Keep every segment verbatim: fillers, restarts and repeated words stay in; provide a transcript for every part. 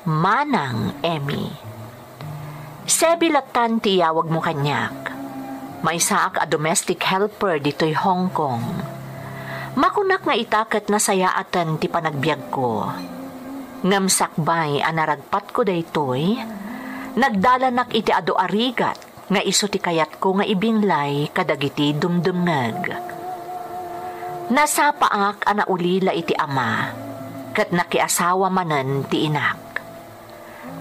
Manang Emmy. Sebi lattan ti iyawagmo kaniak. Maysaak a domestic helper ditoy Hong Kong. Makunak nga ita ket nasayaaten ti panagbiagko. Ngem sakbay a naragpatko daytoy, nagdalanak iti adu a rigat nga isu ti kayatko nga ibinglay kadagiti dumdumngeg. Nasapaak a naulila iti ama, ket nakiasawa manen ti inak.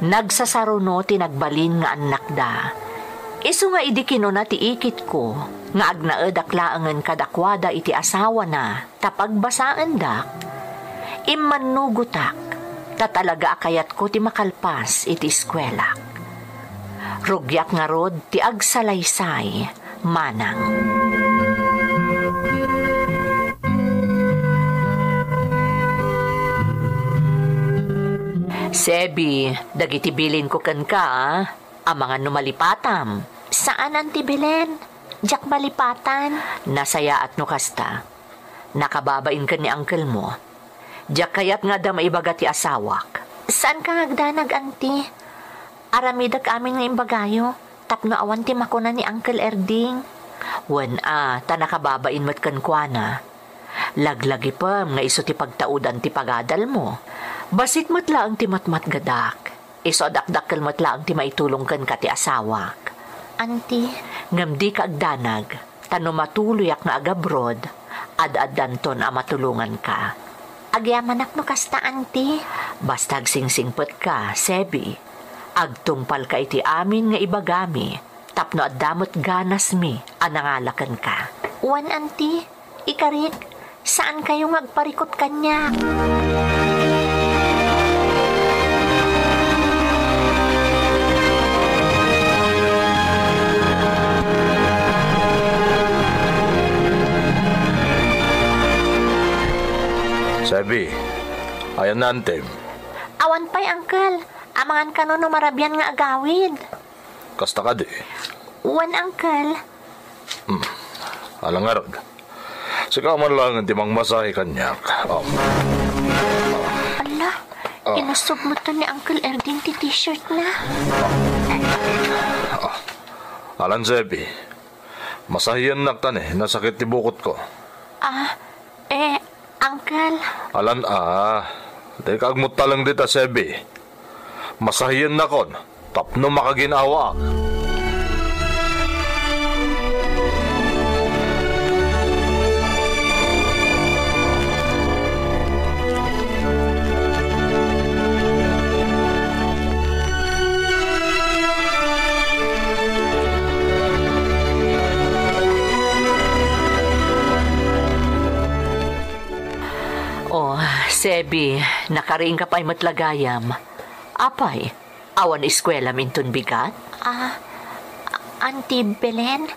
Nagsasaruno ti nagbalin nga annakda. Isu nga idi kinuna ti ikitko nga agnaedak laengen kadakuada iti asawana ta pagbasaendak, immannugotak ta talaga a kayatko ti makalpas iti eskuelak. Rugiak ngarud ti agsalaysay, manang. Sebi, dagiti bilinko kenka, amangan no malipatam. Saan, Auntie Belen. Diak malipatan. Nasayaat no kasta. Nakababain ken ni uncle mo. Diak kayat nga adda maibaga ti asawak. Saanka nga agdanag, Auntie. Aramidek amin nga imbagayo, tapno awan ti makuna ni Uncle Erding. Wen a, ta nakababain met kenkuana. Laglagipem nga isu ti pagtaudan ti pagadalmo. Bassit met laeng ti matmatgedak. Isu a dakdakkel met laeng ti maitulong kenka ti asawak. Auntie. Ngem dika agdanag, ta no matuloyak nga agabroad, ad-addanton a matulonganka. Agyamanak no kasta, Auntie. Basta agsingsingpetka, Sebi. Agtungpalka iti amin nga ibagami, tapno adda met ganasmi a nangala kenka. Wen, Auntie, ikarik, saankayo nga agparikut kaniak. Sebi, ayan na, Antem. Awan pay, Uncle. Amangan kano no marabian nga agawid. Kasta kadi? Wen, Uncle. Hmm. Ala ngarud. Sika man laeng ti mangmasahe kaniak. Um. Ala, ah. Inusog met ni Uncle Erding ti t-shirt na. Ah. Alan, Sebi. Masahiennak ta ni, nasakit ti bukotko. Ah, eh, Uncle. Alan a, dika agmuttaleng dita, Sebi. Masahiennakon tapno makagin-awaak. Oh, Sebi, nakariingka pay met la gayam. Apay, awan eskuelam inton bigat? Ah, Auntie Belen,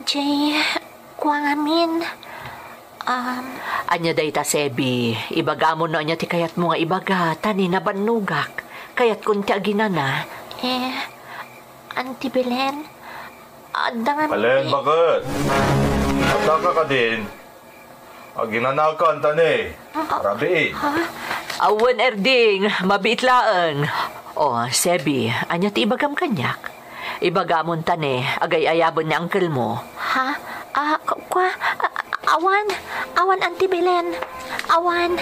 jay, kua ngamin, um, Ania dayta, Sebi? Ibagam no ania ti kayatmo nga ibaga, ta ni nabannogak. Kayatkon ti aginana. Eh, Auntie Belen, adda ngamin Belen, ti- bakit? Adda ka kadin? Aginanakan ta ni. Ah, rabiin. Ha? Awan, Erding, mabiit laeng. Oh, Sebi, ania ti ibagam kaniak? Ibagamon ta ni, agay-ayaben ni uncle mo. Ha? Ah, ku-, kua? Ah, awan. Awan, Auntie Belen. Awan.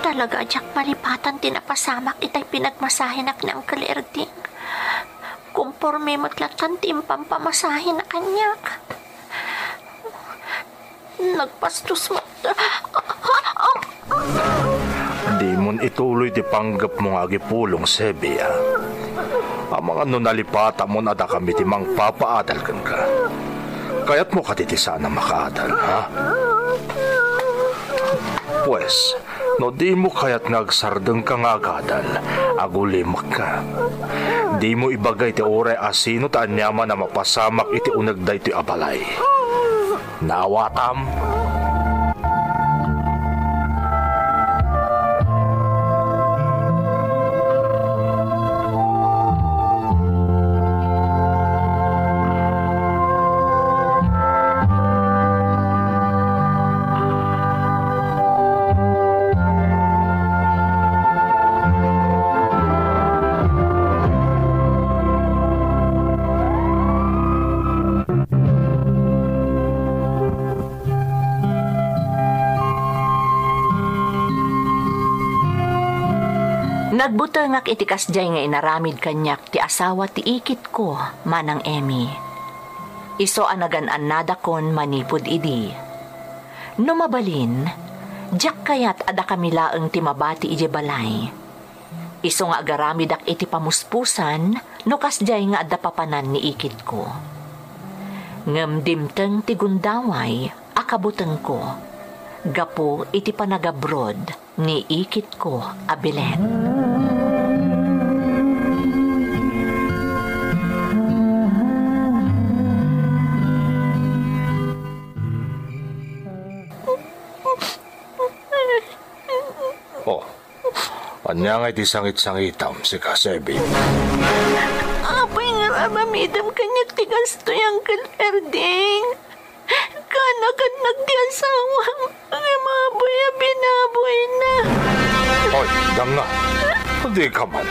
Talaga a diak malipatan ti napasamak itay pinagmasahenak ni Uncle Erding. Komporme met latta ti impampamasahena kaniak. Nagbastos met. Dimon ituloy ti panggepmo nga agipulong, Sebi, a. Amangan no nalipatamon a dakami ti mangpapaadal kenka. Kayatmo kadi ti saan a makaadal, ha? Pues, no dimo kayat nga agsardengka nga agadal, agulimekka. Dimo ibagay ti uray asino ta aniaman a mapasamak iti uneg daytoy a balay. Naawatam? Nagbutengak iti kasdiay nga inaramid kaniak ti asawa ti ikitko, Manang Emmy. Isu a nagan-annadakon manipud idi. No mabalin, diak kayat a dakami laeng ti mabati idiay balay. Isu nga agaramidak iti pamuspusan no kasdiay nga adda papanan ni ikitko. Ngem dimteng ti gundaway a kabutengko gapu iti panagabrod ni ikitko a Belen. Oh, ania ngay ti sangit-sangitam, sika, Sebi? Apay nga ar-aramidem kaniak ti kastoy, Uncle Erding? Kaanakannag ti asawam, ngem apay a binaboyna? Oy, danga! Dika man.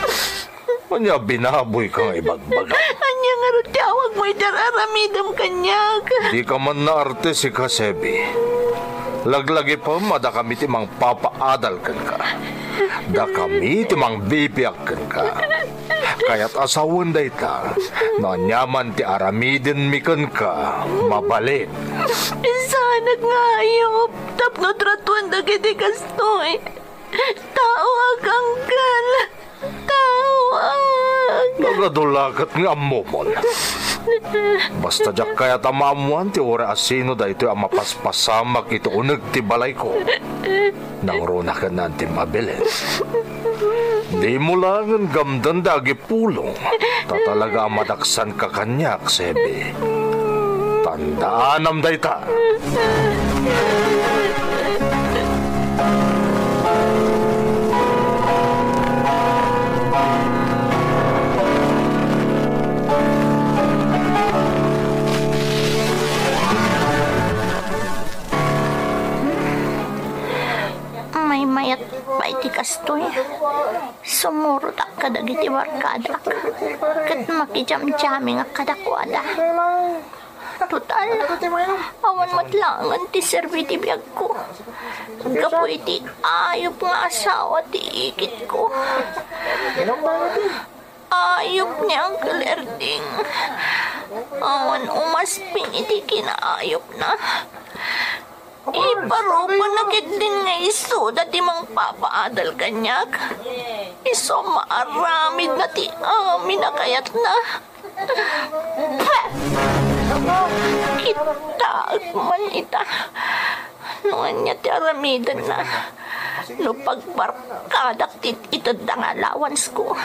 Ania binaboyka nga ibagbaga? Ania ngarud ti awagmo iti ar-aramidem kaniak? Dika man naarte, sika, Sebi. Laglagipem a dakami ti mangpapaadal kenka. Dakami ti mangbibiag kenka. Kayat a sawen dayta, no aniaman ti aramidenmi kenka, mabalin. Saanak nga ayup tapno tratuen dagiti kastoy. Taoak, Uncle. Taoak. Nagadu la ket nga ammomon. Basta diak kayat a maammoan ti uray asino daytoy a mapaspasamak iti uneg ti balayko. Nangruna ken antim a Belen. Dimo laengen gamden da agipulong, ta talaga a madaksanka kaniak, Sebi. Tandaanam dayta. Maymayat pay ti kastoy. Sumurotak kadagiti barkadak ket makijamjamingak kadakuada. Total, awan met laengen ti serbi ti biagko gapu iti ayup nga asawa ti ikitko. Ayup ni Uncle Erding. Awan umasping iti kinaayupna. Iparupanak ketdin nga isuda ti mangpapaadal kaniak. Isu a maaramidna ti amin a kayatna. Kitaek man ita no ania ti aramidenna. No pagbarkadak ti itedda nga allowancesko.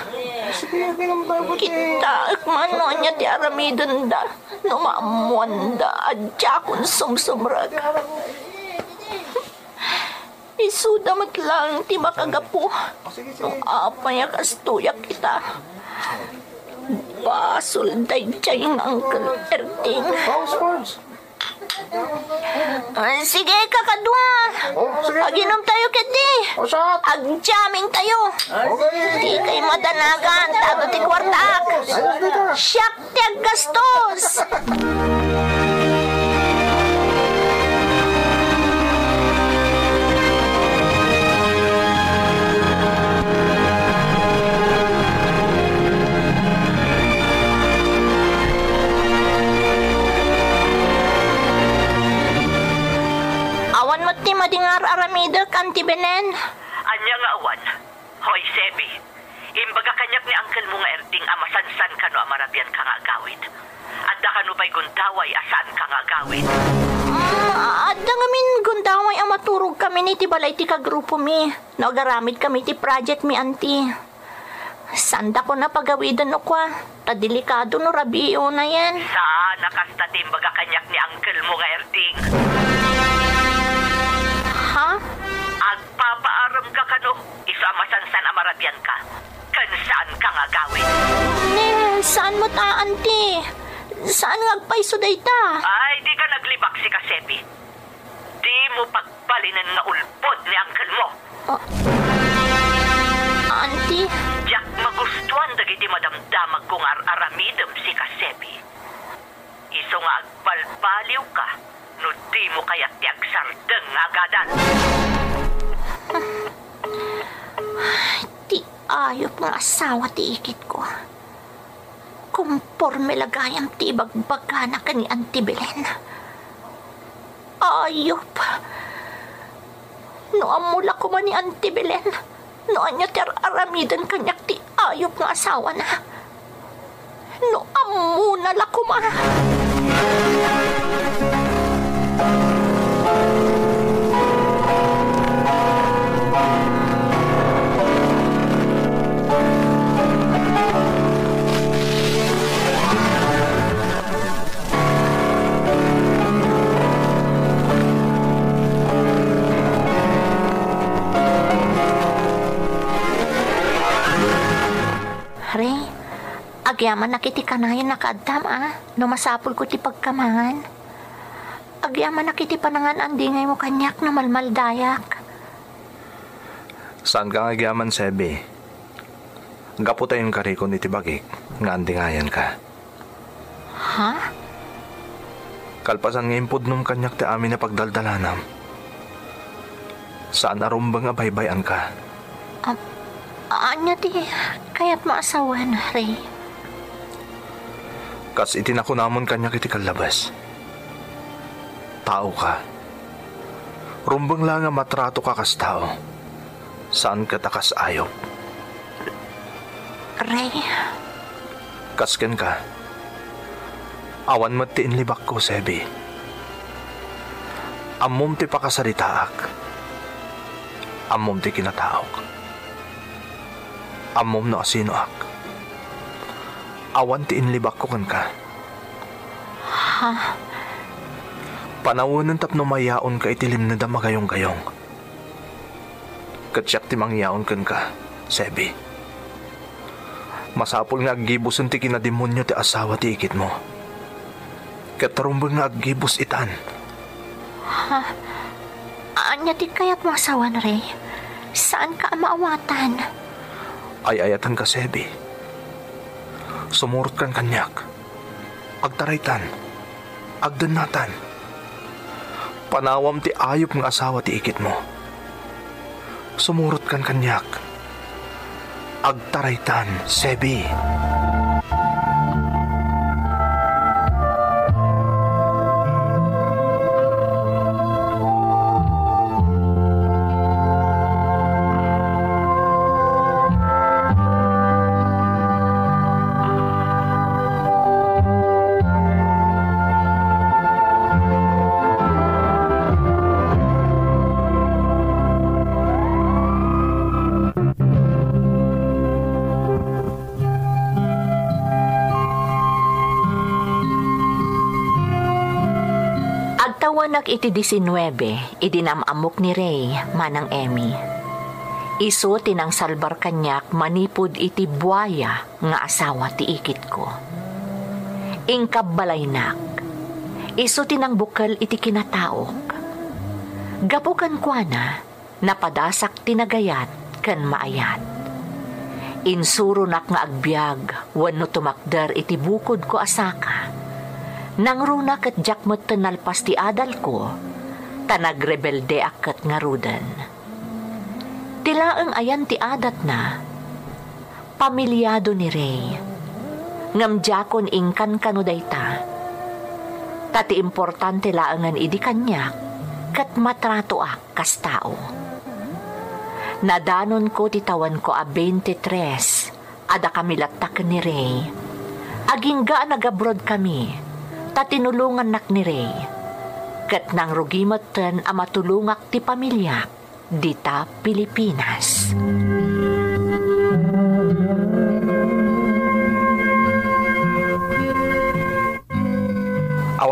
Kitaek man no ania ti aramidenda no maammoanda a diakon sumsumrek. Isuda met laeng ti makagapu no apay a kastoyak ita. Basol daydiay nga Uncle Erding. Ah, sige, kakadua. Oh, sige. Aginom tayo ketdi. Oh, shot. Agjaming tayo. Okay. Di kay madanagan, tado ti kwartaak. Ayos dito. Siak ti aggastos. Awan met ti madi nga ar-aramidek, Auntie Belen. Ania nga awan? Hoy, Sebi, imbaga kaniak ni uncle mo nga Erding a masansan kano a marabian ka nga agawid. Adda kano pay gundaway a saan ka nga agawid? Mm, adda ngamin gundaway a maturog kami iti balay ti kagrupomi no agaramid kami ti project mi, Auntie. Saandakon a pagawiden no kua, ta delikado no rabii unayen. Saan a kasta ti imbaga kaniak ni uncle mo nga Erding. Ha? Agpapaarem ka kano, isu a masansan a marabian ka. Ken saan ka nga agawid. Ne, saan met a, anti. Saan nga agpayso dayta. Ay, di ka naglibak, sika, Sebi. Di mo pagbalinen nga ulbod ni uncle mo. Ah, anti. Diak magustuan dagiti madamdamagko nga ar-aramidem, sika, Sebi. Isu nga agbalbaliw ka no di mo kayat ti agsardeng nga agadan. Ti ayup nga asawa ti ikitko. Komporme la gayam ti ibagbagana ken ni Anti Belen. Ayup! No ammo la koma ni Anti Belen, no ania ti ar-aramiden kaniak ti ayup nga asawana. No ammona la koma. Ray, agyamanak iti kanayon a kaaddam a no masapulko ti pagkaman. Agyamanak iti panangan-andingaymo kaniak no malmaldayak. Saanka nga agyaman, Sebi. Gapu ta inkarikon iti bagik nga andingayanka. Ha? Kalpasan nga impudnom kaniak ti amin a pagdaldalanam, saan a rumbeng a baybay-anka. Am-, ania ti kayatmo a sawen, Ray? Kas iti nakunamon kaniak iti kallabes, taoka. Rumbeng la nga matratoka kas tao, saan ket a kas ayup. Ray. Kas kenka, awan met ti inlibakko, Sebi. Ammom ti pakasaritaak. Ammom ti kinataok. Ammom no asinoak. Awan ti inlibakko kenka. Ha? Panawenen tapno mayaonka iti limnedam a gayonggayong. Ket siak ti mangyaon kenka, Sebi. Masapul nga aggibusen ti kinademonio ti asawa ti ikitmo. Ket rumbeng nga aggibus itan. Ha? Ania ti kayatmo a sawen, Ray? Saanka a maawatan. Ay-ayatenka, Sebi. Sumurotkan kaniak. Agtaraytan. Agdennatan. Panawam ti ayup nga asawa ti ikitmo. Sumurotkan kaniak. Agtaraytan, Sebi. Agtawenak iti diecinuebe idi nam-ammok ni Ray, Manang Emmy. Isu ti nangsalbar kaniak manipud iti buaya nga asawa ti ikitko. Inkabbalaynak. Isu ti nangbukkel iti kinataok. Gapu kenkuana, napadasak ti nagayat ken maayat. Insuronak nga agbiag wenno tumakder iti bukodko a saka. Nangruna ket diak metten nalpas ti adalko, ta nagrebeldeak ket ngaruden. Ti laeng a yan ti adatna, pamilyado ni Ray. Ngem diakon inkankano dayta. Ta ti importante laengen idi kaniak, ket matratoak kas tao. Nadanonko ti tawenko a twenty-three, adda kami latta ken ni Ray. Agingga a nagabrodkami, ta tinulongannak ni Ray. Ket nangrugi metten a matulongak ti pamiliak dita Pilipinas.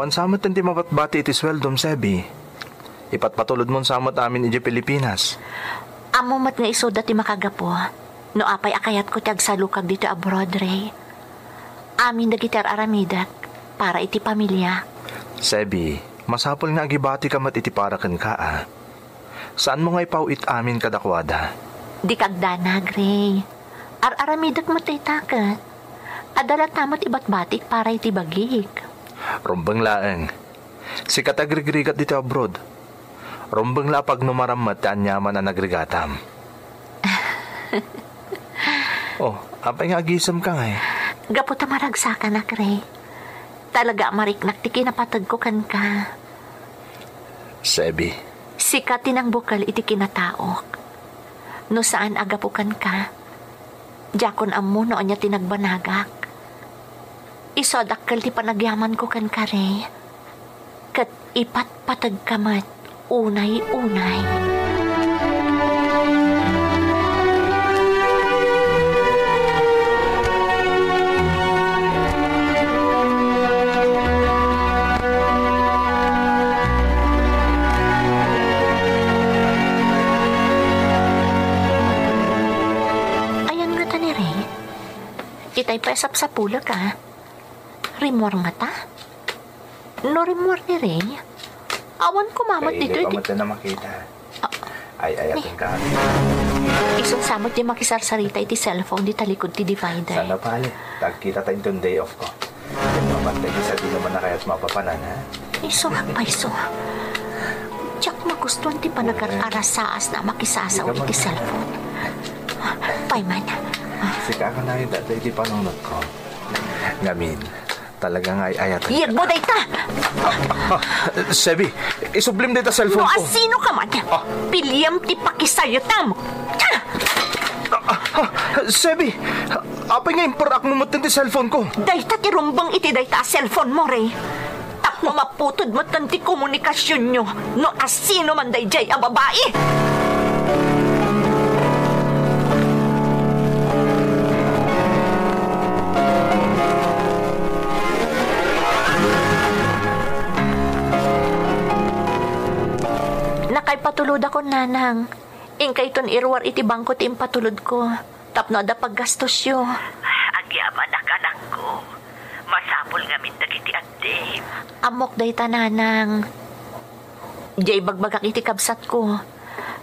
Awan sa met ti mabatbati iti sueldom, Sebi. Ipatpatulodmon sa met amin idiay Pilipinas. Ammo met nga isuda ti makagapu. No apay a kayatko ti agsalukag ditoy abroad, Ray. Amin dagiti ar-aramidek para iti pamilya. Sebi, masapul nga agibatika met iti para kenka, a. Saanmo nga ipaw-it amin kadakuada? Dika agdanag, Ray. Ar-aramidek met dayta ket. Adda latta met ibatbatik para iti bagik. Rumbeng laeng. Sika ti agrigrigat ditoy abroad. Rumbeng la a pagnumaram met ti aniaman a nagrigatam. Oh, apay nga agisemka ngay? Gapu ta maragsakanak, Ray. Talaga a mariknak ti kinapategko kenka. Sebi. Sika ti nangbukel iti kinataok. No saan a gapu kenka, diakon ammo no ania ti nagbanagak. Isu a dakkel ti panagyamanko kenka, Ray. Ket ipatpategka met unay-unay. Ayan ngata ni Ray. Itay pay a sapsapulek, a. Rimmuar ngata? No rimmuar ni Ray, awan koma met ditoy ti. Kaili pa met na makita. Ah. Ay, ay, ni, atin ka. Isu sa met ti makisarsarita iti cellphone di talikod ti divider. Sana pali. Tagkita ta inton day off ko. Mabantay di sa di naman na kaya't mapapanan, ha? Isu, paisu. Diak magustuhan ti panagar-arasaas na makisasao iti cellphone. Payman. Sika ka na yung dati iti panunot ko. Ngamin, talaga nga ay-ayatan. Iyegmo dayta! Ah, Sebi, isublim dayta cellphone ko. No asino ka man, ah, piliem ti pakisayatam. Ah, ah, Sebi, apay nga imperakmo met ti cellphone ko? Dayta ti rumbeng iti dayta a cellphone mo, Ray. Tapno maputod met ti komunikasionyo no asino man daydiay a babai. Nakaipatulodakon, Nanang. Inkayton iruar iti bangko ti impatulodko. Tapno adda paggastosyo. Agyamanak, anakko. Masapul ngamin dagiti addim. Ammok dayta, Nanang. Diay ibagbagak iti kabsatko.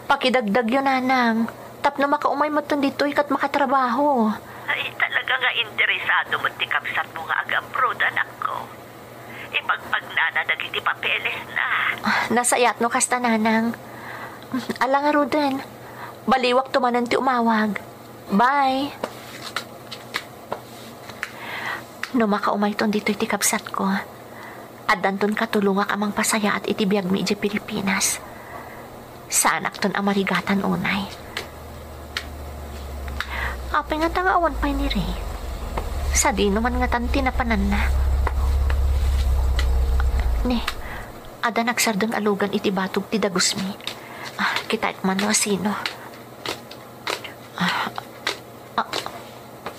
Pakidagdagyo, Nanang. Tapno makaumay metten ditoy ket makatrabaho. Ay, talaga nga interesado met ti kabsatmo nga ag-abroad, anakko. Ipagpagnana dagiti papelesna. Ah, nasayaat no kasta, Nanang. Ala ngaruden, baliwakto manen ti umawag. Bye. No makaumayton ditoy ti kabsatko, addanton katulongak a mangpasayaat iti biagmi idiay Pilipinas. Saanakton a marigatan unay. Apay ngata nga awan pay ni Ray? Sadino man ngatan ti napananna? Ni, adda nagsardeng a lugan iti batog ti dagusmi. Ah, kitaek man no asino. Ah, ah,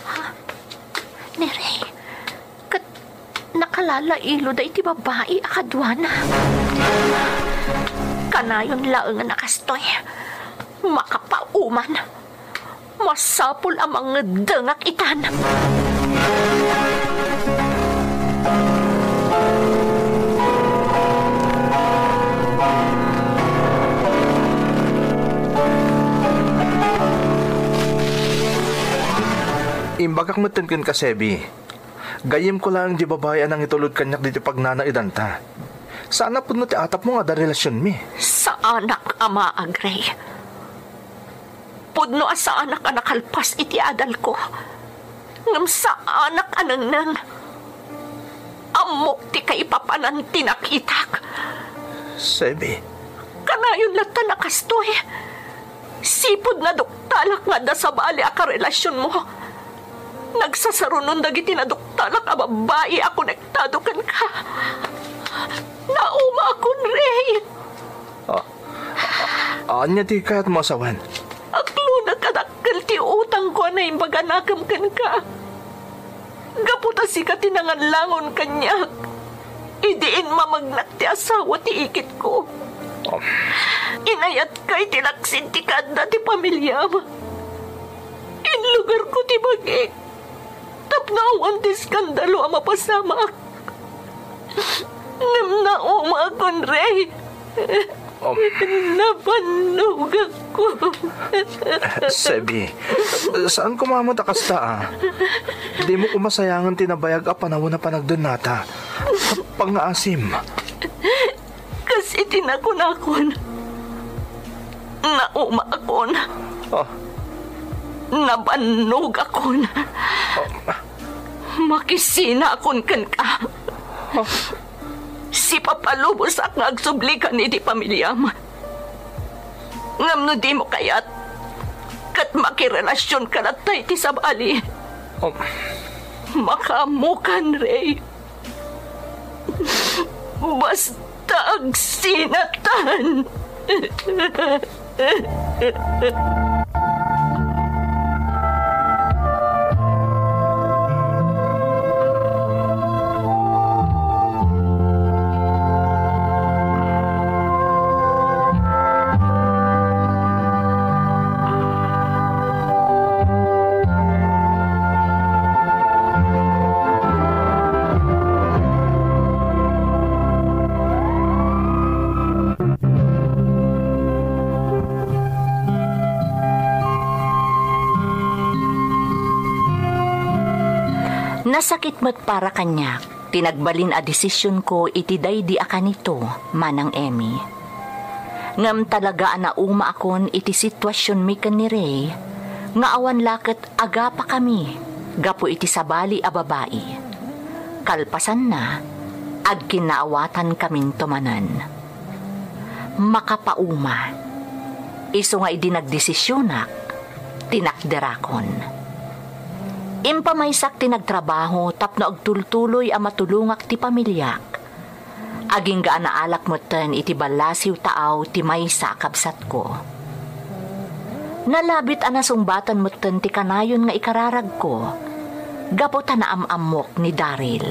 ha? Ni Ray? Ket nakalalailo dayta babai a kaduana. Kanayon laengen a kastoy. Makapauman. Masapul a mangeddengak itan. Imbagak metten kenka, Sebi. Gayyemko laeng di babai a nangitulod kaniak ditoy pagnanaedanta. Saan a pudno ti atapmo nga adda relasionmi. Saanak a maag, Ray. Pudno a saanak a nakalpas iti adalko. Ngem saanak a nengneng. Ammok ti kaipapanan ti nakitak. Sebi. Kanayon latta a kastoy. Sipud naduktalak nga adda sabali a karelasionmo. Nagsasarunon dagiti naduktalak a babbai a konektado kenka. Naumakon, Ray. Ah, ah, ania ti kayatmo a sawen? Aklona kadakkel ti utangko a naimbag a nakem kenka. Gapu ta sika ti nangallangon kaniak. Idi inmamagnak ti asawa ti ikitko, inayatka iti laksid ti kaadda ti pamiliam. Inlugarko ti bagik tapno awan ti eskandalo a mapasamak. Ngem naumakon, Rey. Um. Nabannogakon. Sebi, saan koma met a kasta, a? Dimo koma sayangen ti nabayag a panawen a panagdennata. Pangngaasim. Kas iti nakunakon, naumakon. Ah. Nabannogakon. Ah. Makisinakon kenka. Ah. Sipapalubosak nga agsublikan iti pamiliam. Ngem no dimo kayat, ket makirelasionka latta iti sabali. Oh. Makaammokan, Rey. Basta agsinatan. Nasakit met para kaniak ti nagbalin a desisionko iti daydi a kanito, Manang Emmy. Ngem talaga a naumaakon iti situasionmi ken ni Rey nga awan la ket agapakami gapu iti sabali a babai. Kalpasanna, agkinnaawatan kaminto manen. Makapauma. Isu nga idi nagdesisionak, tinakderakon. Impamaysak ti nagtrabaho tapno agtultuloy a matulongak ti pamiliak. Agingga a naalak metten iti ballasiw taaw ti maysa a kabsatko. Nalabit a nasungbatan metten ti kanayon nga ikararagko gapu ta naam-ammok ni Daryl.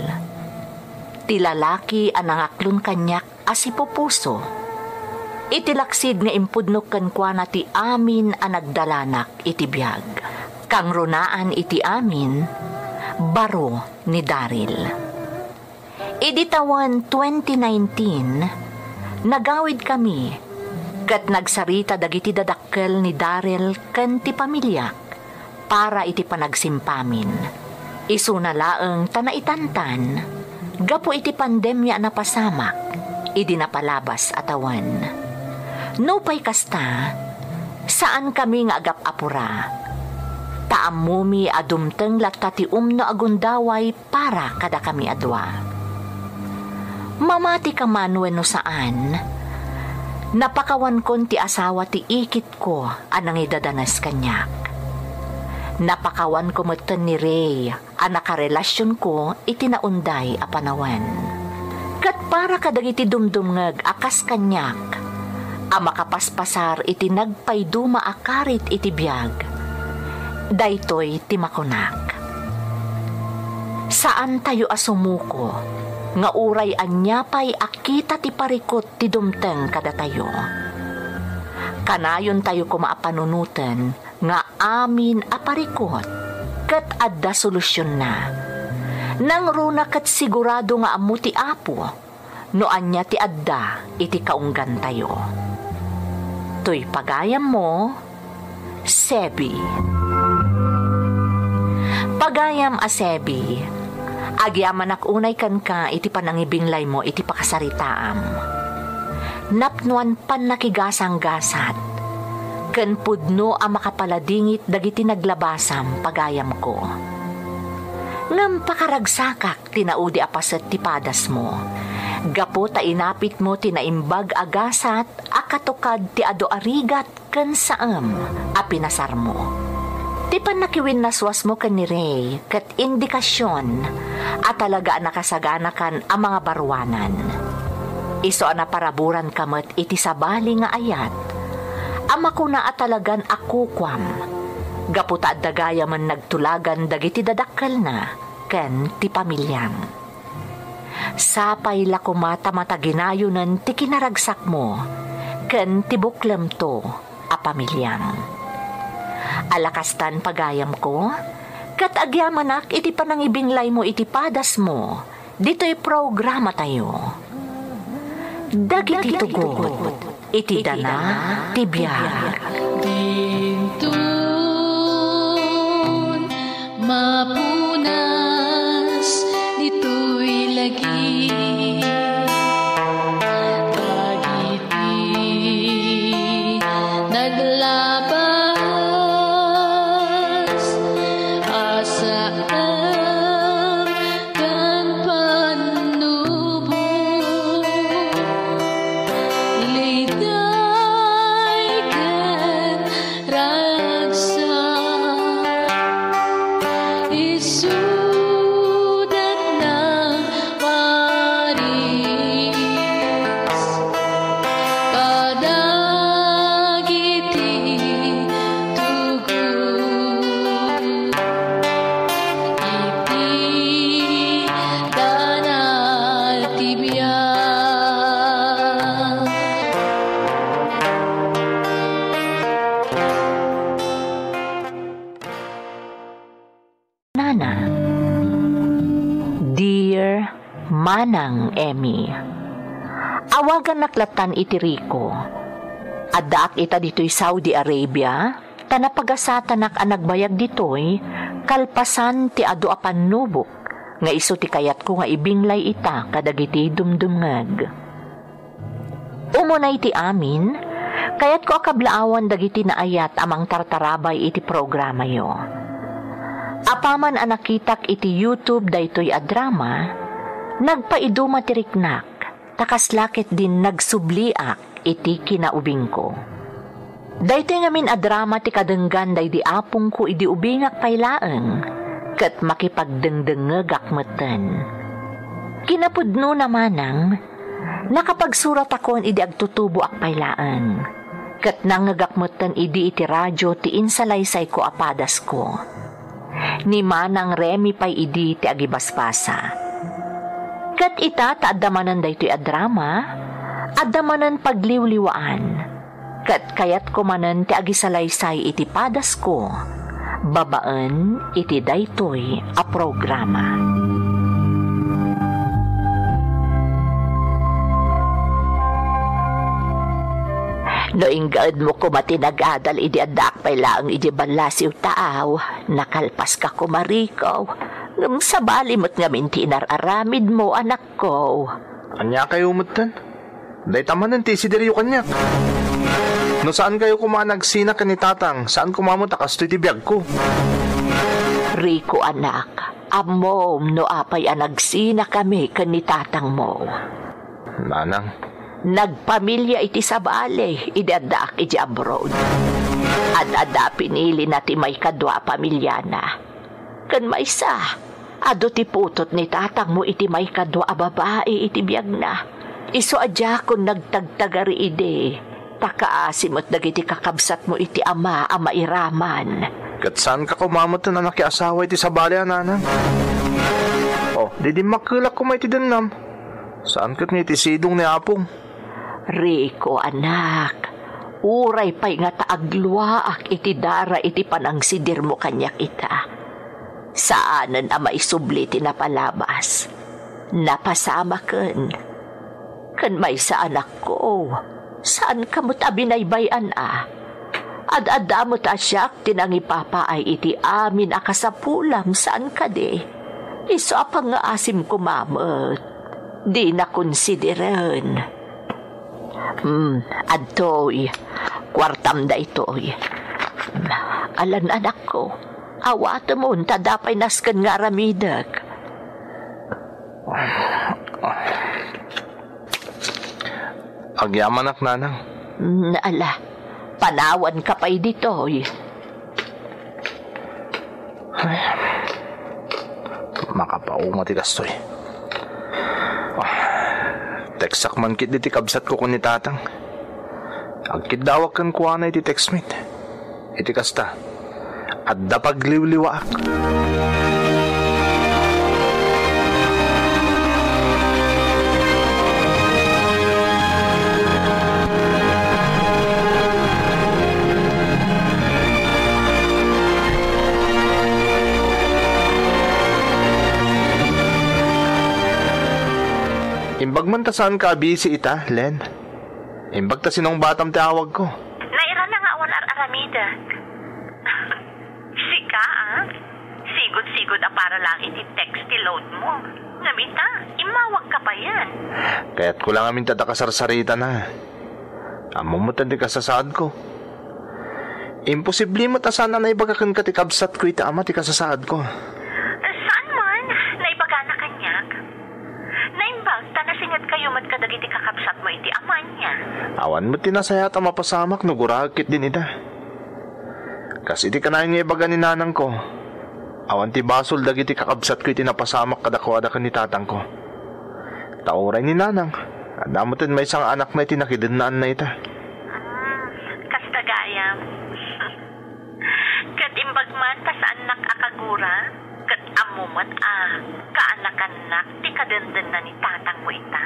Ti lalaki a nangaklon kaniak a sipupuso. Iti laksid nga impudnok kenkuana ti amin a nagdalanak iti biag. Kangrunaan iti amin, baro ni Daryl. Idi tawen twenty nineteen, nagawidkami ket nagsarita dagiti dadakkel ni Daryl ken ti pamiliak para iti panagsimpamin. Isuna laeng ta naitantan gapu iti pandemia a napasamak idi napalabas a tawen. Nupay kasta, saankami nga agap-apura. Ta ammomi a dumteng latta ti umno a gundaway para kadakami a dua. Mamatika man wenno saan, napakawankon ti asawa ti ikitko a nangidadanes kaniak. Napakawanko metten ni Ray a nakarelasionko iti naunday a panawen. Ket para kadagiti dumdumngeg a kas kaniak a makapaspasar iti nagpayduma a karit iti biag, daytoy ti makunak. Saantayo a sumuko nga uray ania pay a kita ti parikut ti dumteng kadatayo. Kanayontayo koma a panunoten nga amin a parikut ket adda solusionna. Nangruna ket sigurado nga ammo ti Apo no ania ti adda iti kaunggantayo. Toy pagayammo, Sebi. Pagayam a Sebi, agyamanak unay kenka iti panangibinglaymo iti pakasaritaam. Napnoan pannakigasanggasat ken pudno a makapaladingit dagiti naglabasam, pagayamko. Ngem pakaragsakak ti naudi a paset ti padasmo, gapu ta inapitmo ti naimbag a gasat a katukad ti adu a rigat ken saem a pinasarmo. Ti pannakiwinnaswasmo ken ni Ray ket indikasion a talaga a nakasaganakan a mangabaruanan. Isu a naparaburanka met iti sabali nga ayat a makuna a talagan a kukuam, gapu ta adda gayamen nagtulagan dagiti dadakkelna ken ti pamiliam. Sapay la koma ta mataginayonen ti kinaragsakmo ken ti buklemto a pamiliam. Ala kastan, pagayamko, ket agyamanak iti panangibinglaymo iti padasmo ditoy programatayo. Dagiti tugot iti dana ti biag. Dinton mapunas ditoy lagi, dagiti naglabas a saan ken pannubo, liday ken ragsak, isuda nagparis kadagiti tugot iti dana ti biag. Nana. Dear Manang Emmy, awagannak lattan iti Rico. Addaak ita ditoy Saudi Arabia, ta napagasatanak a nagbayag ditoy kalpasan ti adu a pannubok nga isu ti kayatko nga ibinglay ita kadagiti dumdumngeg. Umuna iti amin, kayatko a kablaawan dagiti naayat a mangtartarabay iti programayo. Apaman a nakitak iti YouTube daytoy a drama, nagpaiduma ti riknak, ta kasla ketdin nagsubliak iti kinaubingko. Daytoy ngamin a drama ti kadenggan daydi apongko idi ubingak pay laeng, ket makipagdengdengngegak metten. Kinapudnona, Manang, nakapagsurat akon idi agtutuboak pay laeng, ket nangngegak metten idi iti radio ti insalaysayko a padasko. Ni Manang Remy pay idi ti agibasbasa. Ket ita ta adda manen daytoy a drama, adda manen pagliwliwaan. Ket kayatko manen ti agisalaysay iti padasko babaen iti daytoy a programa. No inggaedmo koma ti nagadal idi addaak pay laeng idiay ballasiw taaw, nakalpaska koma, Rico. Ngem sabali met ngamin ti inar-aramidmo, anakko. Ania kayo metten? Dayta manen ti isidiryo kaniak. No saan kayo koma a nagsina ken ni Tatang, saan koma met a kastoy ti biagko. Rico, anak, ammom no apay a nagsinakami ken ni tatangmo. Nanang. Nagpamilia iti sabali idi addaak idiay abroad. Ad-adda a pinilina ti maikadua a pamiliana. Ken maysa, adu ti putot ni tatangmo iti maikadua a babai iti biagna. Isu a diakon nagtagtagari idi, ta kaasi met dagiti kakabsatmo iti ama a mairaman. Ket saanka koma metten a nakiasawa iti sabali a nanang. Oh, di dimmakkelak koma iti dennam. Saan ket nga iti sidong ni Apong. Rico, anak, uray pay nga ta agluaak iti dara iti panangsidirmo kaniak ita. Saanen a maisubli ti napalabas. Napasamaken. Ken maysa, anakko, saanka met a binaybay-an a. Ad-adda met a siak ti nangipapaay iti amin a kasapulam, saan kadi? Isu a pangngaasim koma met. Dina konsideren. Hmm, adtoy. Kuartam daytoy. Alan, anakko, awatemon ta adda pay nasken nga aramidek. Agyamanak, nanang. Hmm, ala, panawanka pay ditoy. Ay, makapauma ti kastoy. Ah, textak man ketdi ti kabsatko ken ni tatang. Agkiddawak kenkuana iti textmate. Iti kasta, adda pagliwliwaak. Ta saanka a busy ita, Len? Imbag ta sinungbatam ti awagko. Nairana nga awan ar-aramidek. Sika, ah? Sigud-sigud a para lang iti text ti load mo. Ngem ita, immawagka payen. Kayatko lang amin ta adda kasarsaritana. Ammom met ti kasasaadko. Imposible met a saan a naibaga kenka ti kabsatko iti ama ti kasasaadko. Saan man, naibagana kaniak. Naimbag ta nasingedkayo met kadagiti kakabsatmo iti ama niya. Awan met ti nasayaat a mapasamak no guraek ketdin ita. Kas iti kanayon nga ibaga ni nanangko, awan ti basol dagiti kakabsatko iti napasamak kadakuada ken ni tatangko. Ta uray ni nanang, adda met maysa nga anakna iti nakidennaanna ita. Hmm, kasta gayam. Ket imbag man ta saannak a kagura, ket ammo met a kaanakannak ti kadendenna ni tatangmo ita.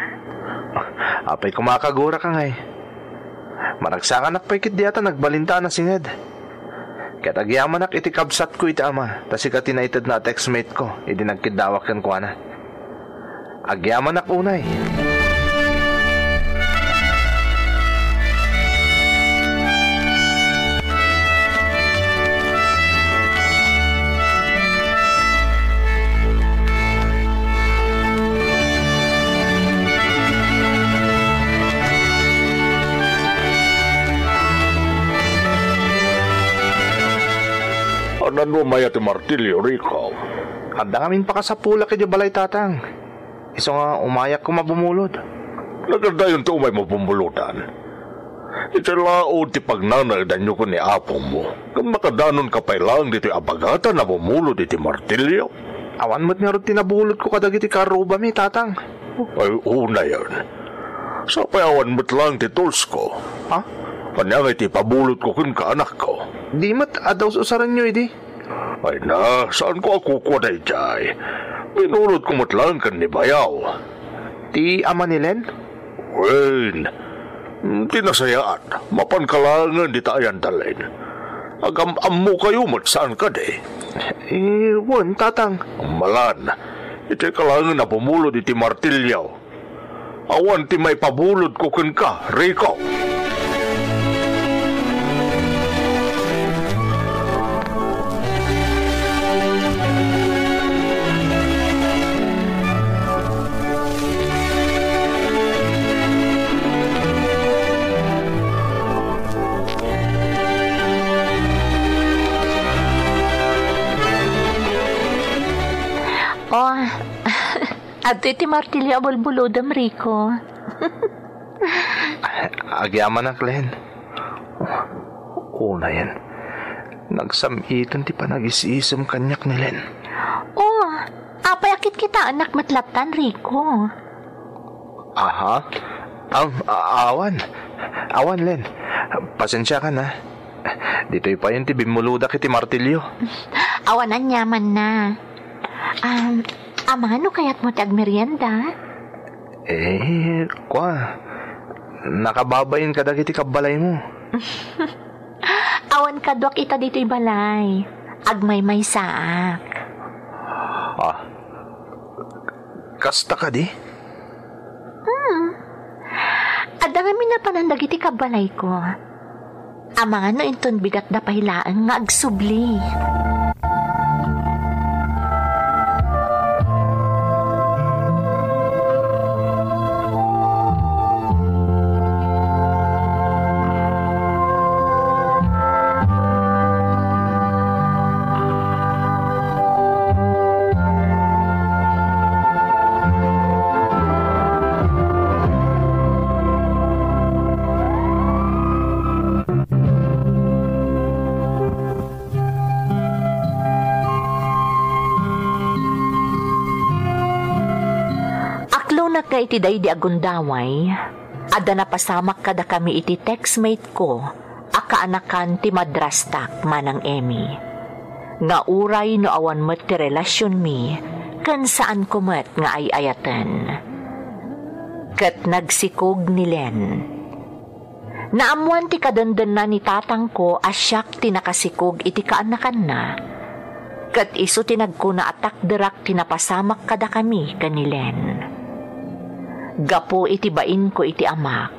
Apay koma a kaguraka ngay? Maragsakanak pay ketdi a ta nagbalinta a nasinged. Ket agyamanak iti kabsatko iti ama, ta sika ti naitedna a textmate ko idi nagkiddawak kenkuana. Agyamanak unay. Anan no maya ti martilyo, Rico? Adda ngamin pakasapulak idiay balay, Tatang. Isu nga umayak koma bumulod. Nagadayon ti umaymo bumuludan. Iti laud ti pagnanaedanyo ken ni apongmo, ngem makadanonka pay laeng ditoy a bagatan a bumulod iti martilyo? Awan met ngarud ti nabulodko kadagiti karrubami, Tatang. Ay, unayen. Sapay awan met laeng ti toolsko. Ha? Ania ngay ti ipabulodko kenka, anakko? Di met, adda us-usarenyo idi. Ay na, saanko a kukua daydiay. Binulodko met laeng ken ni bayaw. Ti ama ni Len? Wen, ti nasayaat, mapanka laengen dita ayan da Len. Agam-ammokayo met, saan kadi? Eh, wen, Tatang. Malan, itayka laengen a bumulod iti martilyo. Awan ti maipabulodko kenka, Rico. Oh, adtoy ti martilyo a bulbulodem, Rico. Agyamanak, Len. Unayen, nagsam-iten ti panagis-isem kaniak ni Len. Oh, apay a kitkitaennak met lattan, Rico? Aha? Am, a-, awan. Awan, Len. Pasensiakan, ha. Ditoy payen ti bimmulodak iti martilyo. Awan aniamanna. Um, amangan no kayatmo ti agmerienda? Eh, kua, nakababain kadagiti kabbalaymo. Awan kaduak ita ditoy balay. Agmaymaysaak. Ah, kasta kadi? Hmm. Adda ngamin napanan dagiti kabbalayko. Amangan no inton bigatda pay laeng nga agsubli. Aklonak nga iti daydi a gundaway, adda napasamak kadakami iti textmate ko a kaanakan ti madrastak, Manang Emmy, nga uray no awan met ti relasionmi ken saanko met nga ay-ayaten. Ket nagsikog ni Len. Naammoan ti kadendenna ni tatangko a siak ti nakasikog iti kaanakanna, ket isu ti nagkuna a takderak ti napasamak kadakami ken ni Len. Gapu iti bainko iti amak,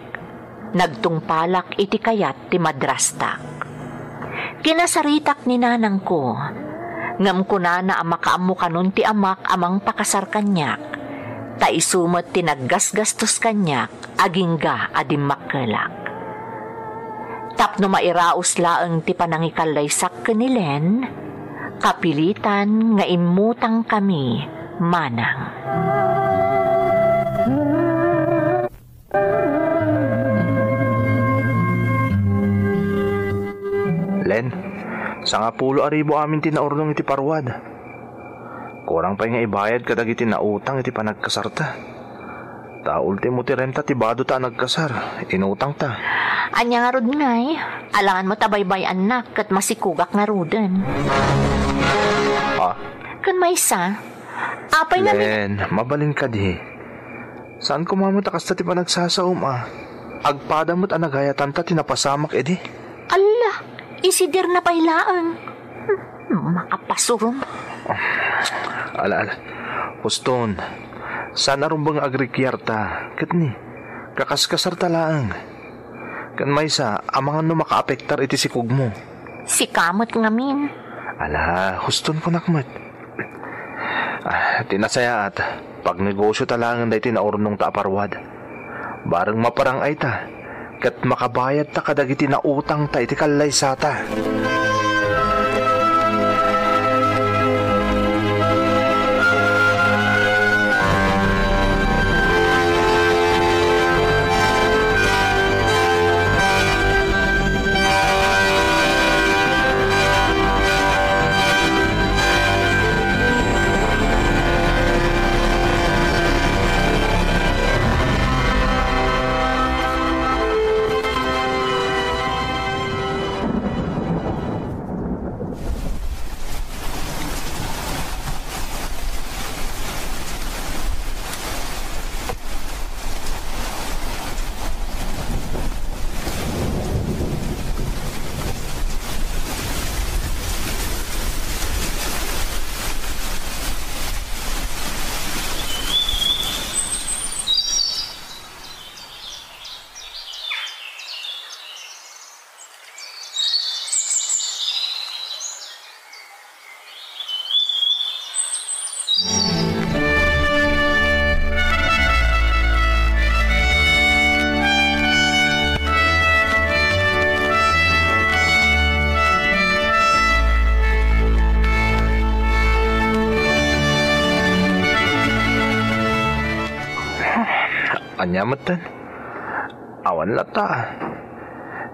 nagtungpalak iti kayat ti madrastak. Kinasaritak ni nanangko, ngem kunana a makaammo kanon ti amak a mangpakasar kaniak, ta isu met ti naggasgastos kaniak agingga a dimmakkelak. Tapno mairaos laeng ti panangikallaysak ken ni Len, kapilitan nga immutangkami manang. Len, sangapulo a ribu amin ti naurnong iti paruwad. Kurang pay nga ibayad kadagiti nautang iti panagkasarta. Ta ultimo ti renta ti bado ta a nagkasar, inutangta. Ania ngarud ngay? Alangan met a baybay-annak ket masikugak ngaruden. Ah? Ken maysa, apay nga mi- Len, mabalin kadi. Saan koma met a kasta ti panagsasaom a. Agpada met a nagayatanta ti napasamak idi. Alla, isidirna pay laeng. Hmm, makapasuron. Ala, ala. Huston, saan a rumbeng nga agrikiarta, ket ni, kakaskasarta laeng. Ken maysa, amangan no makaapektar iti sikugmo. Sika met ngamin. Ala, huston kunak met. Ah, ti nasayaat, pagnegosiota laengen daytoy naurnongta a paruwad. Bareng maparang-ayta, ket makabayadta kadagiti nautangta iti kallaysata. Ania metten? Awan latta.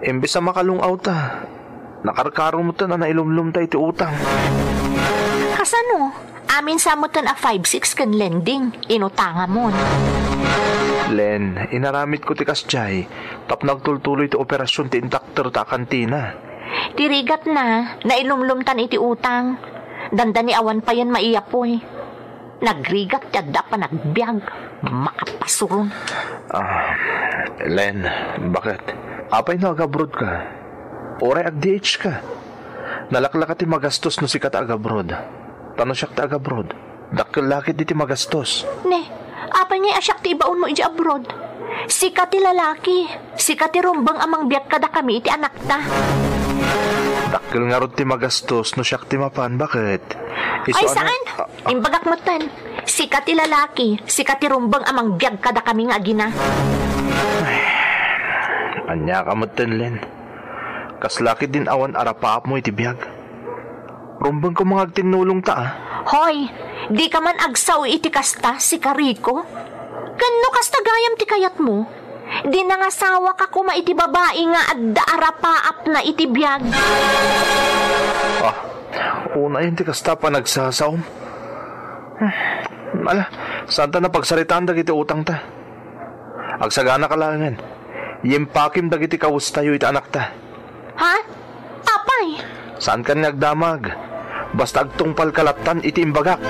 Imbes a makalung-awta, nakarkaro metten a nailumlumta iti utang. Kasano? Amin sa metten a five six ken lending, inutangamon. Len, inaramidko ti kasdiay tapno agtultuloy ti operasion ti indakterta a kantina. Ti rigatna, nailumlumtan iti utang. Dandani awan payen maiyapoy. Nagrigat ti adda a panagbiag. Makapasuron. Ah, Len, baket? Apay no agabroad ka? Uray ag-D H ka? Nalaklaka ti magastos no sika ti agabroad. Ta no siak ti agabroad, dakkel la ketdi ti magastos. Ne, apay ngay a siak ti ibaonmo idiay abroad? Sika ti lalaki. Sika ti rumbeng a mangbiag kadakami iti anakta. Dakkel ngarud ti magastos no siak ti mapan, baket? Isu Ay, a na- saan? Ah, ah. Imbagak metten. Sika ti lalaki, sika ti rumbeng a mangbiag kadakami nga agina. Ay, ania ka metten, Len? Kasla ketdin awan arapaapmo iti biag? Rumbeng koma nga agtinnulongta, a. Hoy, dika man agsao iti kasta, sika Rico. Ken no kasta gayam ti kayatmo, di nangasawaka koma iti babai nga adda arapaapna iti biag. Ah, unayen ti kasta a panagsasaom. Ala, saanta napagsaritaan dagiti utangta. Agsaganaka laengen. Yimpakim dagiti kawestayo iti anakta. Ha? Apay? Saankan nga agdamag. Basta agtungpalka lattan iti imbagak.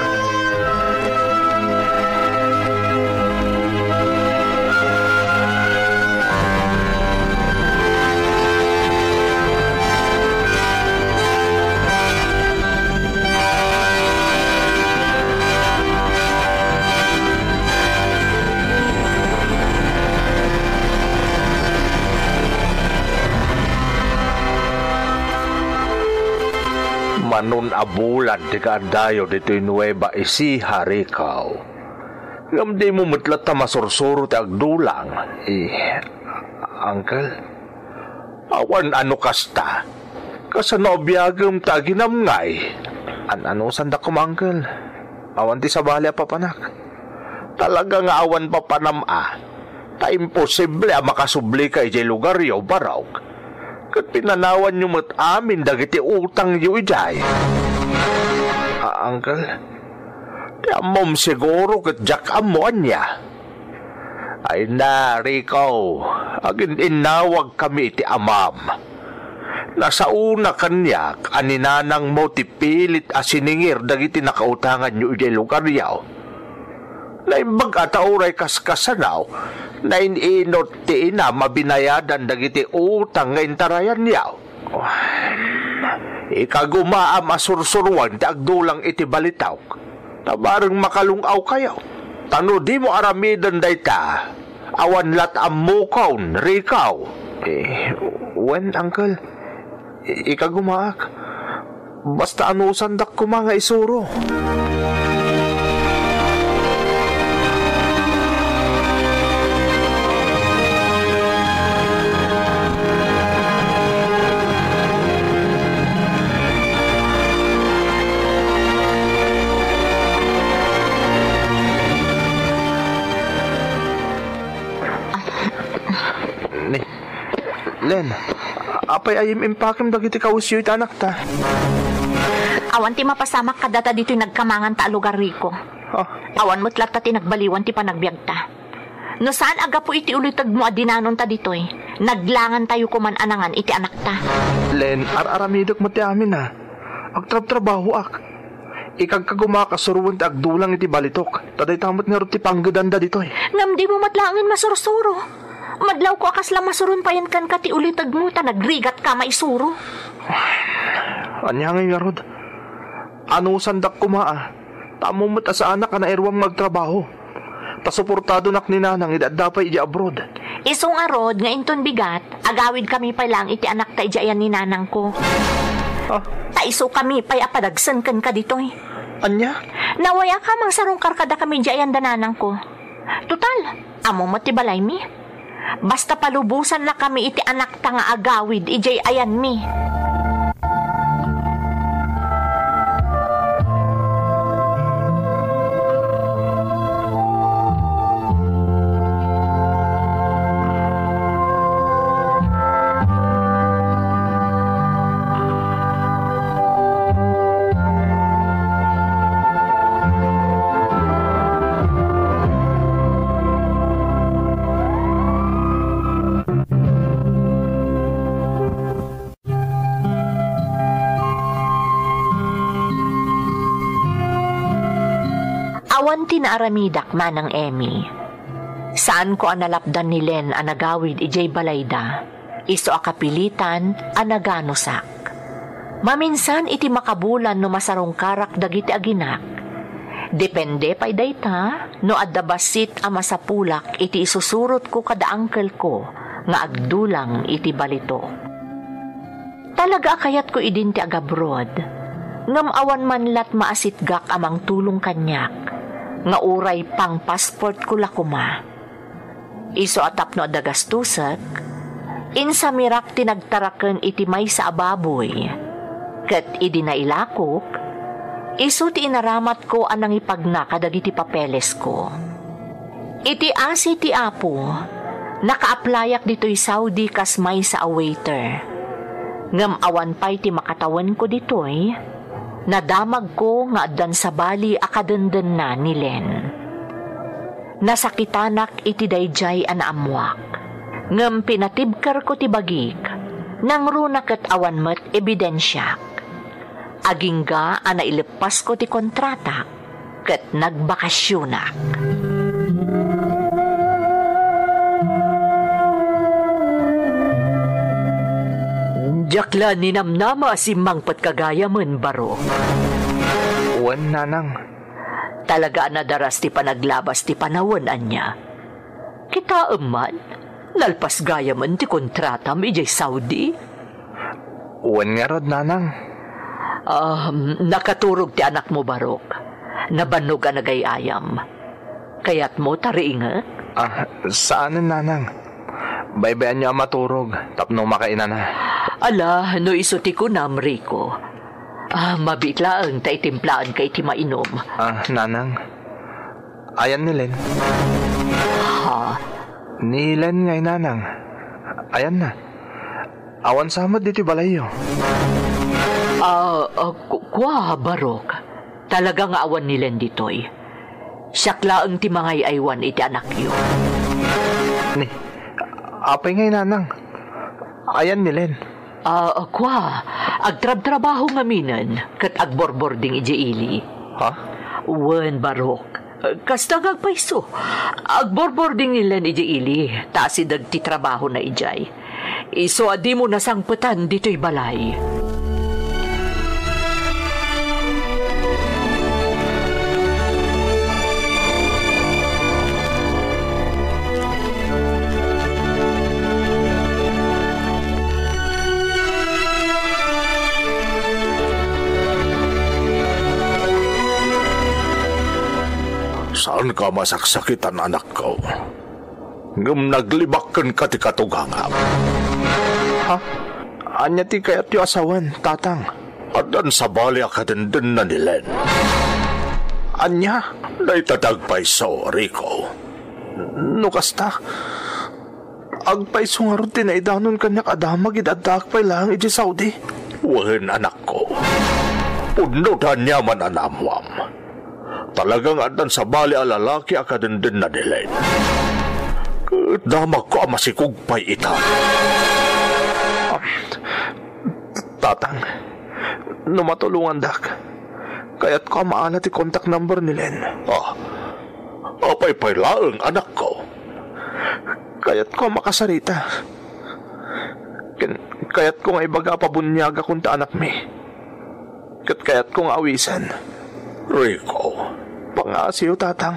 Anon a bulan ti kaaddayo ditoy Nueva Ecija, Rico. Ngem dimo met latta masursuro ti agdulang, eh, Uncle? Awan a no kasta. Kasano a biagem ta aginamngay? An-anusandak koma, Uncle. Awan ti sabali a papanak. Talaga nga awan papanam a. Ta imposible a makasublika idiay lugaryo, Barok. Ket pinanawanyo met amin dagiti utangyo idiay. A, Uncle, ti ammom siguro ket diak ammo ania. Ay na, Rico, agin-innawagkami iti amam. Nasaona kaniak a ni nanangmo ti pilit a siningir dagiti nakautanganyo idiay lugaryo. Naimbag a ta uray kaskasano, nain-inot ti inam a binayadan dagiti utang nga intarayanyo. Ikagumaam a sursuroen ti agdulang iti balitok. Ta bareng makalung-awkayo. Ta no dimo aramiden dayta, awan lat ammokon, Rico. Eh, wen, Uncle. I-, ikagumaak. Basta anusandak koma nga isuro. Ni, Len, apay a yim-impakem dagiti kawesyo iti anakta? Awan ti mapasamak kadata ditoy nagkamanganta a lugar, Rico. Ah. Awan met latta ti nagbaliwan ti panagbiagta. No saan a gapu iti ulitegmo a dinanonta ditoy, naglangantayo koman a nangan iti anakta. Len, ar-aramidek met ti amin a. Agtrabtrabahoak. Ikagkagumaak a suroen ti agdulang iti balitok, ta dayta met ngarud ti panggedanda ditoy. Ngem dimo met laengen masursuro. Madlawko a kasla masuron payen kenka ti ulitegmo ta nagrigatka a maisuro. Ania ngay ngarud? Anusandak koma a, ta ammom met a saanak a nairuam nga agtrabaho. Ta suportadonak ni Nanang idi adda pay idiay abroad. Isu ngarud nga inton bigat, agawidkami pay laeng iti anakta idiay ayan ni Nanangko. Ah? Ta isukami pay a padagsen kenka ditoy. Ania? Nawayaka a mangsarungkar kadakami idiay ayan da Nanangko. Total, ammo met ti balaymi. Basta palubosannakami iti anakta nga agawid idiay ayanmi. Awan ti naaramidak, Manang Emmy. Saanko a nalapdan ni Len a nagawid idiay balayda. Isu a kapilitan a naganusak. Maminsan iti makabulan no masarungkarak dagiti aginak. Depende pay dayta no adda bassit a masapulak iti isusurotko kada angkelko nga agdulang iti balitok. Talaga a kayatko idin ti agabroad, ngem awan man lat maasitgak a mangtulong kaniak, nga uray pang-passportko la koma. Isu a tapno adda gastosek, insamirak ti nagtaraken iti maysa a baboy, ket idi nailakok, isu ti inaramatko a nangipagna kadagiti papelesko. Iti asi ti Apo, nakaaplayak ditoy Saudi kas maysa a waiter. Ngem awan pay ti makatawenko ditoy, nadamagko nga addan sabali a kadendenna ni Len. Nasakitanak iti daydiay a naammoak. Ngem pinatibkerko ti bagik, nangruna ket awan met ebidensiak. Agingga a naileppasko ti kontratak ket nagbakasionak. Diak la ninamnama a simmangpetka gayamen, baro. Wen, nanang. Talaga a nadaras ti panaglabas ti panawen, ania? Kitaem man, nalpas gayamen ti kontratam idiay Saudi. Wen ngarud, nanang. Um, nakaturog ti anakmo, Barok. Nabannog a nagay-ayam. Kayatmo ta riingek? Ah, saanen, Nanang. Baybayanyo a maturog tapno makainana. Ala, no isu ti kunam, Rico. Ah, mabiit laeng ta itimplaanka iti mainom. Ah, Nanang. Ayan ni Len. Ha? Ni Len ngay, Nanang. Ayanna. Awan sa met ditoy balayyo. Ah, ah, ku-, kua, Barok. Talaga nga awan ni Len ditoy. Siak laeng ti mangay-aywan iti anakyo. Ni, apay ngay, Nanang? Ayan ni Len. Ah, kua, agtrabtrabaho ngaminen ket agborbording idiay ili. Ha? Wen, Barok. Kasta nga agpayso. Agborbording ni Len idiay ili, ta asideg ti trabahona idiay. Isu a dimo nasangpetan ditoy balay. Saanka a masaksakitan, anakko. Ngem naglibak kenka ti katugangam. Ha? Ania ti kayatyo a sawen, Tatang? Addan sabali a kadendenna ni Len. Ania? Dayta ti agpayso, Rico. No kasta, agpayso ngarud ti naidanon kaniak a damag idi addaak pay laeng idiay Saudi. Wen, anakko. Pudno ti aniaman a naammoam. Talaga nga addan sabali a lalaki a kadendenna ni Len. Ket damagko a masikog pay ita. Ah, Tatang, no matulongandak, kayatko a maala ti contact number ni Len. Ah, apay pay laeng, anakko? Kayatko a makasarita. Ken kayatko nga ibaga a pabuniagakon ti anakmi. Ket kayatko nga awisen. Rico. Pangaasiyo, Tatang.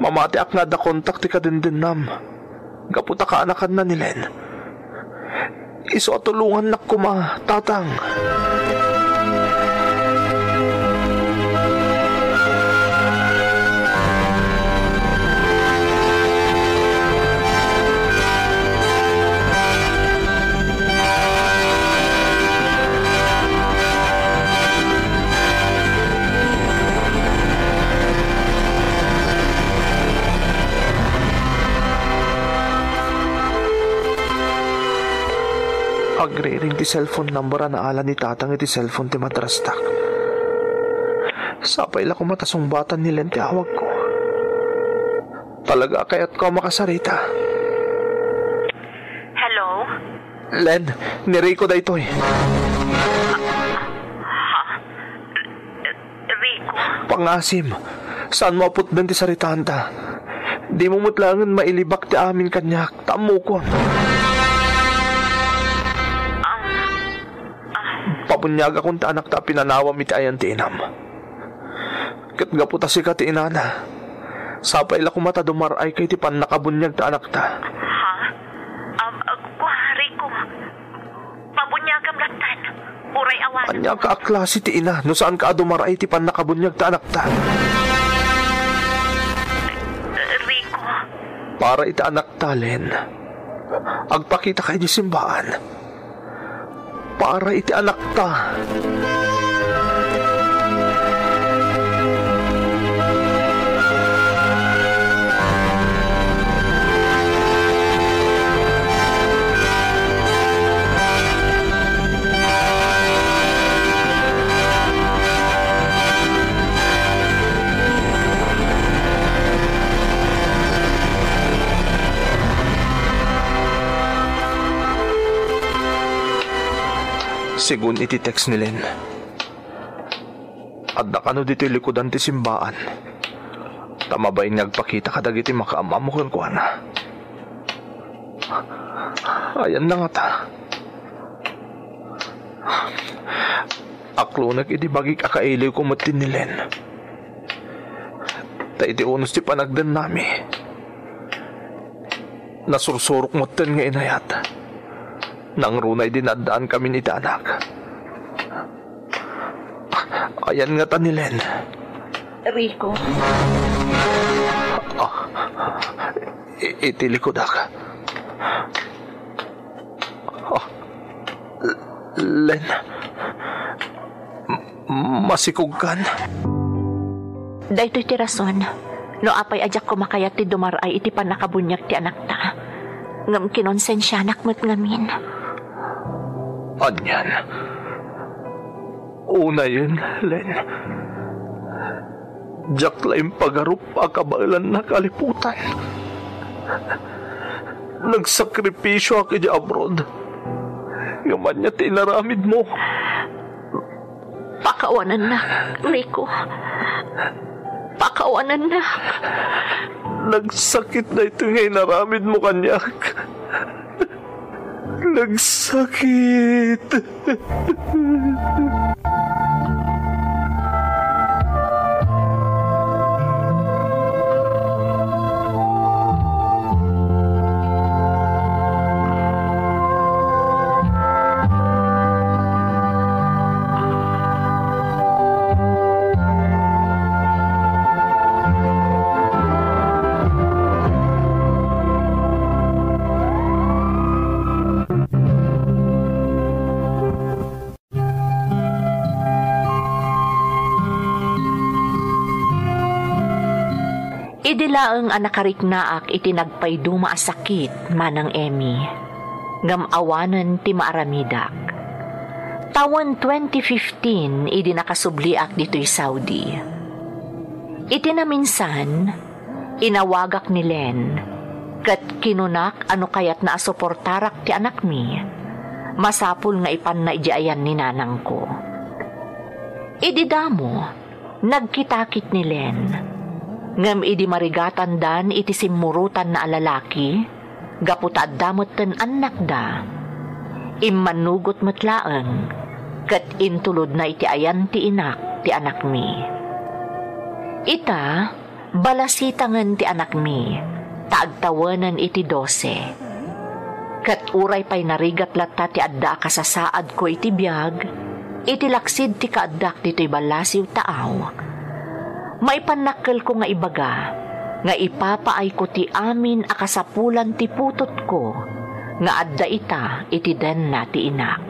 Mamatiak nga adda kontak ti kadendennam. Gapu ta kaanakanna ni Len. Isu a tulongannak koma, Tatang. Agriring ti cellphone number a naala ni Tatang iti cellphone ti madrastak. Sapay la koma ta sungbatan ni Len ti awagko. Talaga a kayatko a makasarita. Hello? Len, ni Rico daytoy. Ha? Rico? Pangasim, saanmo a putden ti saritanta. Dimo met laengen mailibak ti amin kaniak, ta ammokon. Ah, ah. Pabuniagakon ti anakta a pinanawam iti ayan ti inam. Ket gapu ta sika ti inana, sapay la koma ta dumar-ayka iti pannakabuniag ti anakta. Ha? Am, ag-, Rico, pabuniagam lattan. Uray awan. Ania ka a klase ti ina no saanka a dumar-ay iti pannakabuniag ti anakta? Rico. Para iti anakta, Len. Agpakitaka iti simbaan. Para iti anakta. Sigun iti text ni Len, adda kano ditoy likudan ti simbaan, ta mabain nga agpakita kadagiti makaam-ammo kenkuana. Ayanna ngata. Aklonek idi bagik a kailiwko met ni Len. Ta iti unos ti panagdennami, nasursurok metten nga inayat. Nangruna idi naaddaankamin iti anak. Ayan ngata ni Len. Rico. Ah, i-, iti likudak. Ah, Len, m-, masikogkan? Daytoy ti rason no apay a diak kumakayat ti dumar-ay iti pannakabuniag ti anakta. Ngem kinonsensianak met ngamin. Anian? Unayen, Len. Diak la impagarup a kabaelannak a liputan. Nagsakripisioak idiay abroad. Ngem ania ti inaramidmo? Pakawanennak, Rico. Pakawanennak. Nagsakit daytoy nga inaramidmo kaniak. Nagsakit. Idi laeng a nakariknaak iti nagpayduma a sakit, Manang Emmy, ngem awanen ti maaramidak. Tawen twenty fifteen idi nakasubliak ditoy Saudi. Iti naminsan, inawagak ni Len, ket kinunak a no kayatna a suportarak ti anakmi, masapul nga ipanna idiay ayan ni nanangko. Idi damo, nagkitakit ni Len. Ngem idi marigatandan iti simmurotanna a lalaki, gapu ta adda metten annakda, immannugot met laeng, ket intulodna iti ayan ti inak ti anakmi. Ita, balasitangen ti anakmi, ta agtawenen iti dose. Ket uray pay narigat latta ti adda a kasasaadko iti biag, iti laksid ti kaaddak ditoy ballasiw taaw, maipannakkelko nga ibaga nga ipapaayko ti amin a kasapulan ti putotko nga adda ita iti denna ti inak.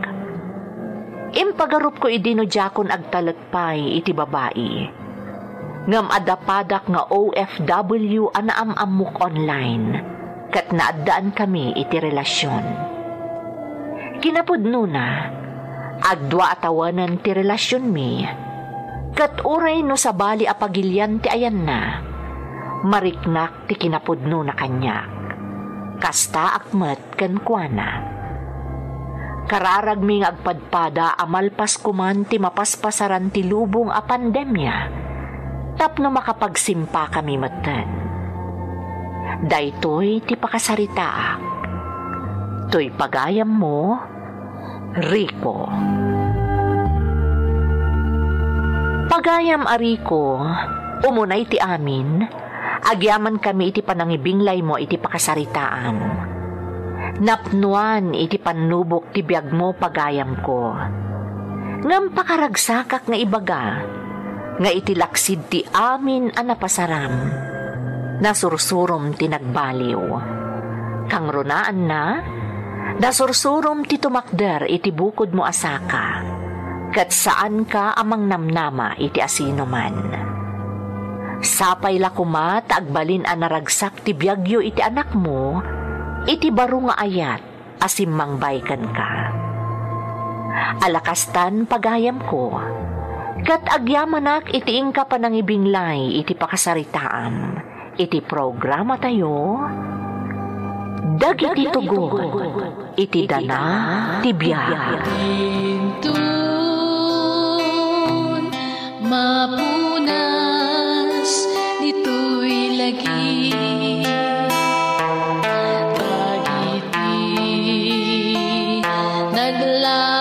Impagarupko idi no diakon agtalek pay iti babai. Ngem adda padak nga O F W a naam-ammok online, ket naaddaankami iti relasion. Kinapudnona, agdua a tawenen ti relasionmi, ket uray no sabali a pagilian ti ayanna, mariknak ti kinapudnona kaniak. Kastaak met kenkuana. Kararagmi nga agpadpada a malpas koman ti mapaspasaran ti lubong a pandemia tapno makapagsimpakami metten. Daytoy ti pakasaritaak. Toy pagayammo, Rico. Pagayam a Rico, umunay ti amin, agyamankami iti panangibinglaymo iti pakasaritaam. Napnoan iti pannubok ti biagmo, pagayamko. Ngem pakaragsakak nga ibaga nga iti laksid ti amin a napasaram, nasursurom ti nagbaliw. Kangrunaanna, nasursurom ti tumakder iti bukodmo a saka, ket saanka a mangnamnama iti asinoman. Sapay la koma ta agbalin a naragsak ti biagyo iti anakmo iti baro nga ayat a simmangbay kenka. Ala kastan, pagayamko, ket agyamanak iti inka panangibinglay iti pakasaritaam iti programatayo, Dagiti Tugon iti Dana ti Biag. Inton mapunas ditoy lagi, dagiti nagla-